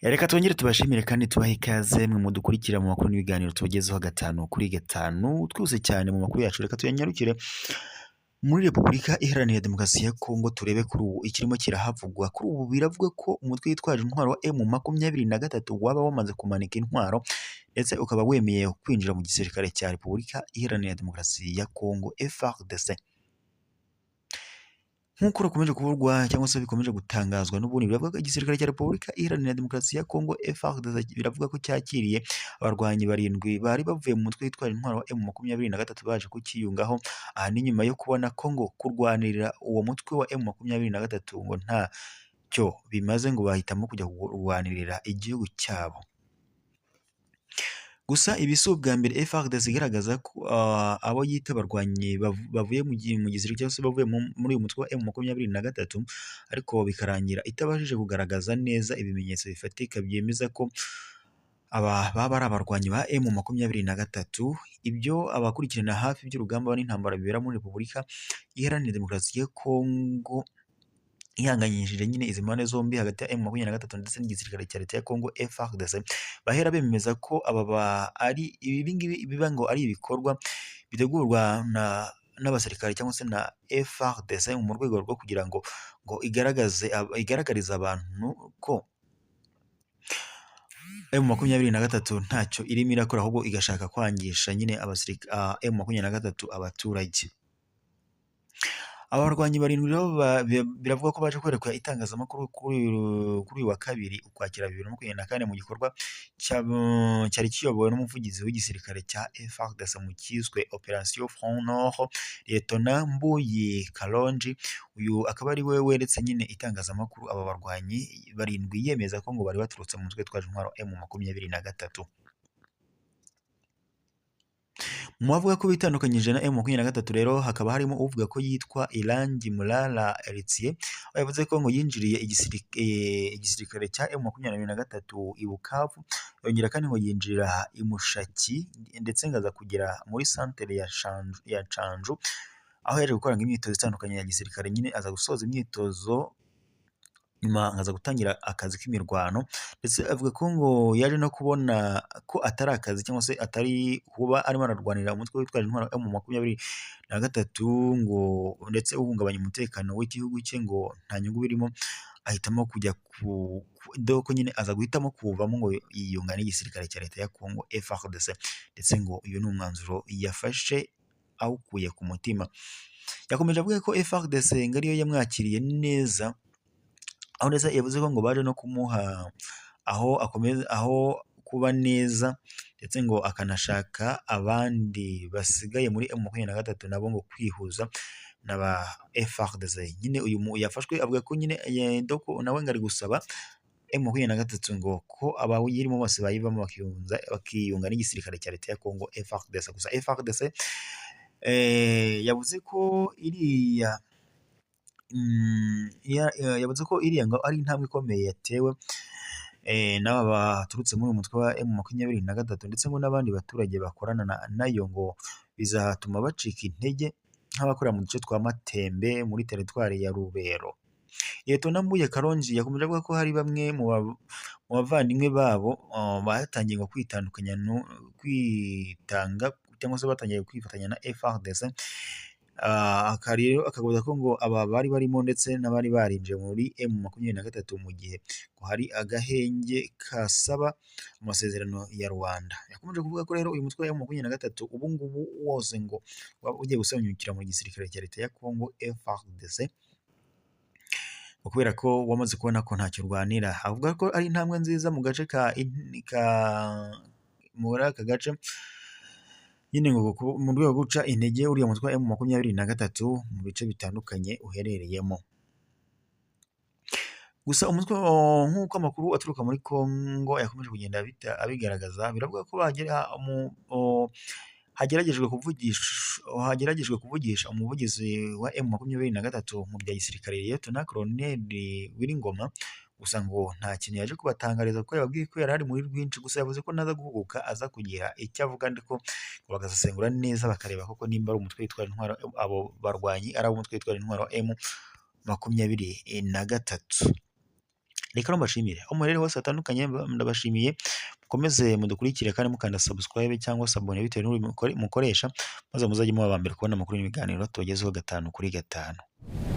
Reka twongere tubashimire kandi tubahe ikaze mwe mudukurikira mu makuru n'ibiganiro tubagezaho gatanu kuri gatanu. Twihuse cyane mu makuru yacu, reka tuyanyarukire muri Repubulika Iharanira Demokarasi ya Kongo, turebe kuri ubu ikirimo kirahavugwa. Kuri ubu biravuga ko umutwe witwaje intwaro wa M23 waba wamaze kumanika intwaro, ndetse ukaba wemeye kwinjira mu gisirikare cya Repubulika Iharanira Demokarasi ya Kongo, FARDC. Nk'uko rukomeje kuvugwa cyangwa se bikomeje gutangazwa n'ubundi, biravuga ko igisirikare cya Repubulika Iharanira Demokarasi ya Kongo, FARDC, biravuga ko cyakiriye abarwanyi barindwi bari bavuye mu mutwe witwaje intwaro wa M23 baje kukiyungaho. Aha ni nyuma yo kubona ko ngo kurwanirira uwo mutwe wa M23 ngo ntacyo bimaze, ngo bahitamo kujya kurwanirira igihugu cyabo. Gusa ibi si ubwa mbere FARDC igaragaza ko abo yita abarwanyi bavuye mu gisirikare cyangwa se bavuye muri uyu mutwe wa M23, ariko bikarangira itabashije kugaragaza neza ibimenyetso bifatika byemeza ko aba baba ari abarwanyi ba M23. Ibyo abakurikirana hafi by'urugamba n'intambara bibera muri Repubulika Iharanira Demokarasi ya Kongo ihanganyishije nyine izi mpande zombi hagati ya M23 ndetse n'igisirikare cya leta ya Kongo, FARDC, bahera bemeza ko aba ari ibi ngibi biba ngo ari ibikorwa bitegurwa na n'abasirikare cyangwa se na FARDC mu rwego rwo kugira ngo igaragaze, igaragarize abantu ko M23 ntacyo irimo irakora, ahubwo igashaka kwangisha nyine abasirikare M23 abaturage. Aba barwanyi barindwi rero biravuga ko baje kwerekwa itangazamakuru kuri uyu wa kabiri, Ukwakira 2024, mu gikorwa cyari kiyobowe n'umuvugizi w'igisirikare cya FARDC mu cyiswe Operation Front Nord, Lieutenant Mbuyi Kalonji. Uyu akaba ari we weretse nyine itangazamakuru aba barwanyi barindwi, yemeza ko ngo bari baturutse mu mutwe witwaje intwaro M23. Mu bavuga ko bitandukanyije na M23 rero hakaba harimo uvuga ko yitwa Irangi Mulala Eritier, aho yavuze ko ngo yinjiriye igisirikare cya M23 i Bukavu, yongera kandi ngo yinjirira i Mushaki, ndetse ngo aza kugera muri santere ya Canju, aho yaje gukora imyitozo itandukanye ya gisirikare nyine, aza gusoza imyitozo, nyuma aza gutangira akazi k'imirwano. Ndetse avuga ko ngo yaje no kubona ko atari akazi cyangwa se atari kuba arimo ararwanira umutwe witwaje intwaro M23, ngo ndetse uhungabanya umutekano w'igihugu cye, ngo nta nyungu birimo, ahitamo kujya ku doko nyine, aza guhitamo kuwuvamo ngo yiyunga n'igisirikare cya leta ya Kongo, FARDC. Ndetse ngo uyu ni umwanzuro yafashe awukuye ku mutima. Yakomeje avuga ko FARDC ngo ariyo yamwakiriye neza, aho ndetse yavuze ko ngo baje no kumuha aho akomeza aho kuba neza, ndetse ngo akanashaka abandi basigaye muri M23 nabo ngo kwihuza na ba FARDC. Nyine uyu yafashwe avuga ko nyine doko nawe ngo ari gusaba M23 ngo ko abayirimo bose bayivamo bakiyunga n'igisirikare cya leta ya Kongo, FARDC. Gusa FARDC yavuze ko iriya ngo ari intambwe ikomeye yatewe n'aba baturutse muri uyu mutwe wa M23, ndetse ngo n'abandi baturage bakorana nayo ngo bizatuma bacika intege nk'abakorera mu duce twa Matembe muri teritwari ya Rubero. Lieutenant Mbuye Karongi yakomeje avuga ko hari bamwe mu bavandimwe babo batangiye ngo kwitandukanya no kwitanga cyangwa se batangiye kwifatanya na FARDC. Aka rero akavuga ko ngo aba bari barimo ndetse n'abari barinjiye muri M23 mu gihe ngo hari agahenge kasaba amasezerano ya Rwanda. Yakomeje kuvuga ko rero uyu mutwe wa M23 ubu ngubu wose ngo waba ugiye gusenyukira mu gisirikare cya leta ya Kongo, FARDC, kubera ko wamaze kubona ko ntacyo urwanira. Avuga ko ari intambwe nziza mu gace ka muri aka gace nyine, ngo mu rwego rwo guca intege uriya mutwe wa M23 mu bice bitandukanye uherereyemo. Gusa umutwe, nk'uko amakuru aturuka muri Kongo yakomeje kugenda abigaragaza, biravuga ko hageragejwe kuvugisha umuvugizi wa M23 mu bya gisirikare, Lieutenant Colonel Wiringoma, gusa ngo nta kintu yaje kubatangariza kuko yababwiye ko yari ari muri rwinshi. Gusa yavuze ko naza guhuguka aza kugira icyo avuga, ariko bagasesengura neza bakareba koko nimba ari umutwe witwaje intwaro, abo barwanyi ari ab'umutwe witwaje intwaro M23. Reka rero mbashimire aho muherereye hose hatandukanye, ndabashimiye. Mukomeze mudukurikire kandi mukanda subscribe cyangwa s'abonner bitewe n'ururimi mukoresha, maze muzajye muba aba mbere kubona amakuru n'ibiganiro tubagezeho 5 kuri 5.